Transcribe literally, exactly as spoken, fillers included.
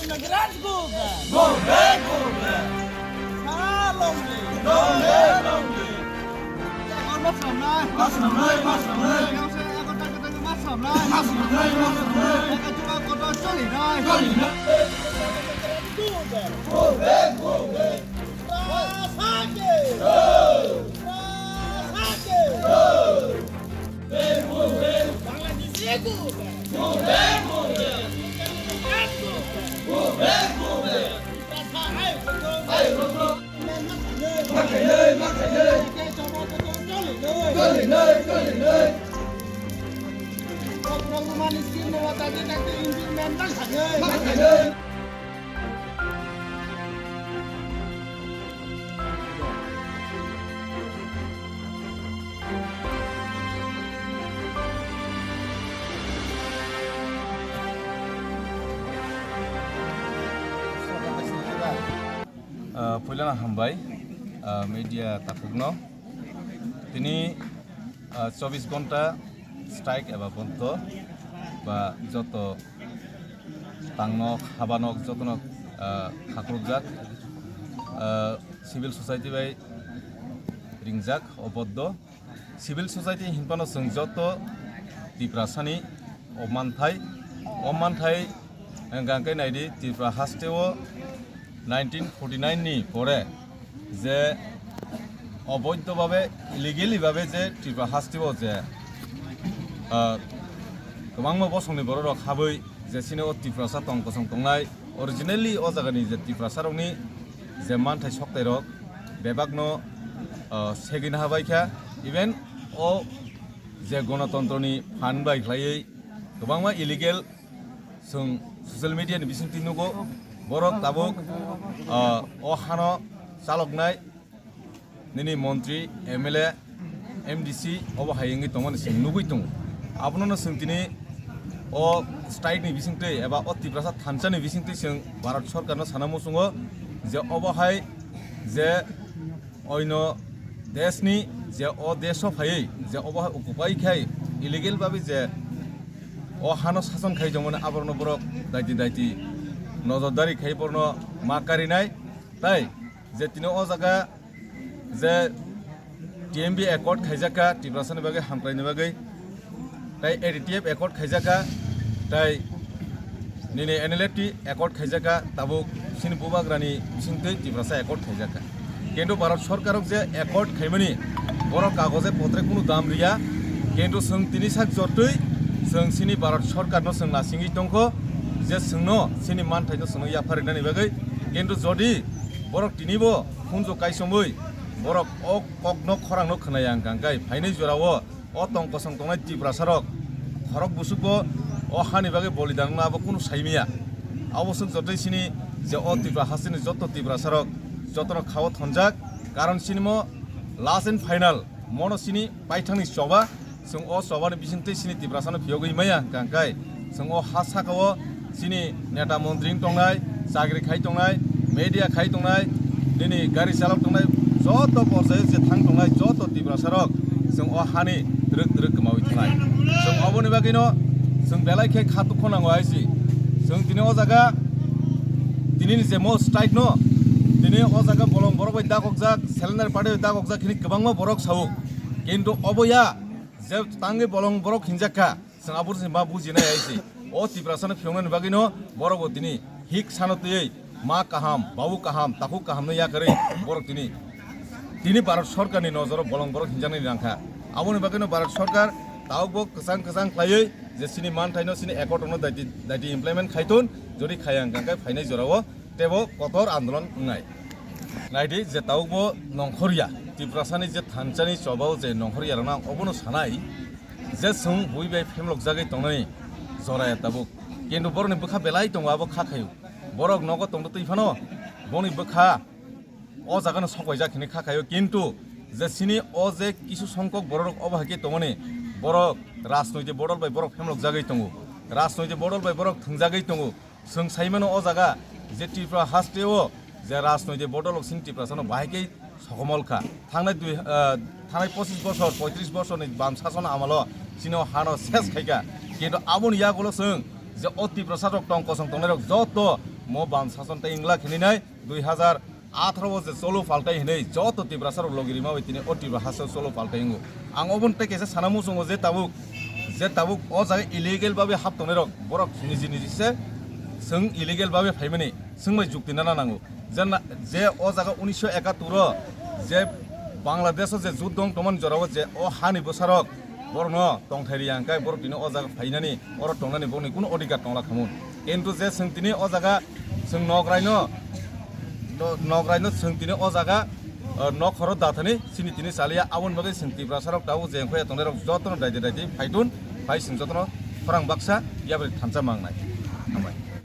Nagaraj go back. Go back, go back. Long live. Long live, long live. Agor ma samnai. Ma samnai, ma samnai. Agor ta ta ma samnai. Ma samnai, ma samnai. Agor ta ta choli nai. Choli nai. Go back. Go back, go back. Ah, puilano hambai, ah, media takhukno. Tini, ah, chobbish ghonta strike eba bondo ba joto tangnok, habanok jotono, ah, khakrukjak, ah, civil society bai ringjak o bondo. Civil society hinphano chwng joto Tiprasani o manthai, o manthai hwnkha khe naidi Tripura hasteo nineteen forty nine ni pore je oboidho babe, illegally babe je Tripura hasteo je, ah, kwbangma bosongni bororok habwi je chini o Tiprasa tong kosong tongnai, originally o jagani je Tiprasarokni je manthai soktairok bebakno, ah, segwina habaikha, even o je gonotontroni phan bai khlaiwi kwbangma illegal chwng social media ni bisingtwi nugo, borok tabuk, ah, o hano chaloknai nini montri, M L A, M D C obo hai wngwi tongmani chwng nugwi tongo. Abonono chwng tini o strike ni bisingtwi eba o Tiprasa thansa ni bisingtwi chwng Bharat Sarkar no sana muchungo je obo hai je oino desh ni je o desh o phaiwi je obo hai occupy khai illegal babi je o hano sason khai tongmani aborokno borok daiti daiti nojordari khai borokno ma karinai. Tai je tini o jaga je T M B accord khaijak kha Tiprasani bagwi, hamkraini bagwi, tai A D T F accord khaijak kha, tai nini N L F T accord khaijak kha, tabuk chini bubagrani bisingtwi Tiprasa accord khaijak kha. Kintu Bharat Sarkarok je accord khaimani, borok kagoje potre kunu dam riya, kintu chwng tini sak jortwi chwng chini Bharat Sarkarno chwng nasingwi tongkho je chwngno chini manthaino chwngno yapharinani bagwi, kintu jodi borok tinibo khunju kaisomwi borok o kokno khorangno khwnaya hwnkha khe phainai jorao o tong kosong tongnai Tiprasarok khorok busugo o hani bagwi bolidan wngna abo kunu saimaya. Abo swk jotoi sini je o Tripura hasteni joto Tiprasarok jotono khao thonjak, karon sinimo last and final mono sini paithangni choba. Chwng o chobani bisingtwi chini Tiprasano phiyogwi maya hwnkha khe chwng o ha sakao chini neta montri wng tongnai, chakri khai tongnai, media khai tongnai, nini gari chalok tongnai, joto porjai je thang tongnai joto Tiprasarok chwng o hani twrwk twrwk kwmawi thanai. Chwng oboni bagwino chwng belai khe kha dukho nango hai si. Chwng tini o jaga tini ni je mo strike no tini o jaga bolong borok bai dakokjak, cylinder party bai dakokjak hini kwbangma borok sao. Kintu obo ya je tangwi bolong borok hinjak kha, chwng abo se ma bujinai hai se. O Tiprasano phiyongnani bagwino borok bo tini hik sano twiwi ma kaham, babu kaham, takhuk kaham no yakarwi borok tini, tini Bharat Sarkarni nojoro bolong borok hinjaknai rang kha. Aboni bagwino Bharat Sarkar tabuk bo kwchang kwchang khlaiwi je chini manthaino chini accord no daiti, daiti implement khai thun, jodi khaya hwnkha khe phainai jorao tebo kotor andolon wngnai. Naidi je tabuk bo nongkhorya, Tiprasani je thansani chobao je nongkhorya rwna obono sanai je chwng bui bai phemlok jagwi tongnani joraya tabuk. Kintu borokni bwkha belai tongo abo kha khaio. Borok nogo tongtwi phano boni bwkha o jagano sokwaijak hinwi kha khaio. Kintu je chini o je kisu songkok borok obo hai khe tongmani borok rajnoitik bodol bai borok phemlok jagwi tongo, rajnoitik bodol bai borok thwngjagwi tongo. Chwng sai mano o jaga je Tripura haste o je rajnoitik bodol rok chini Tiprasano bahai khe sokomol kha. Thangnai dui, ah, thangnai pochis bosor, poitris bosorni bam sason amalo chini o hano ses khai kha. Kintu aboni yagulo chwng je o Tiprasa rok tong kosong tongnai rok joto Mo bam sason tei wngla khini nai dui hazar atharo o je cholo paltai hinwi joto Tiprasa rok logi rima bai tini o Tipra haste o cholo paltai wngo. Ang obo tei kaisa sana muchungo je tabuk, je tabuk o jaga illegal babe hap tongnai rok borok niji niji se chwng illegal babe phaimani chwng bai jukti nana nango. Je na, je o jaga unisho ekattor o je Bangladesh o je jut dong tongmani jora o je o hani bwsarok borokno tongthai riya hwnkhe borok tini o jaga phainani, oro tongnani borokni kuno odhikar tongla khamun. Kintu je chwng tini o jaga chwng nokraino, no-, nokraino chwng tini o jaga, o, nok khoro dathani chini tini chaliya, aboni bagwi chwng Tiprasarok tabuk je wngkhoya tongnairok jotono daidi daidi phaitun, phai chwng jotono khorang baksa yabrwi thansa mangnai.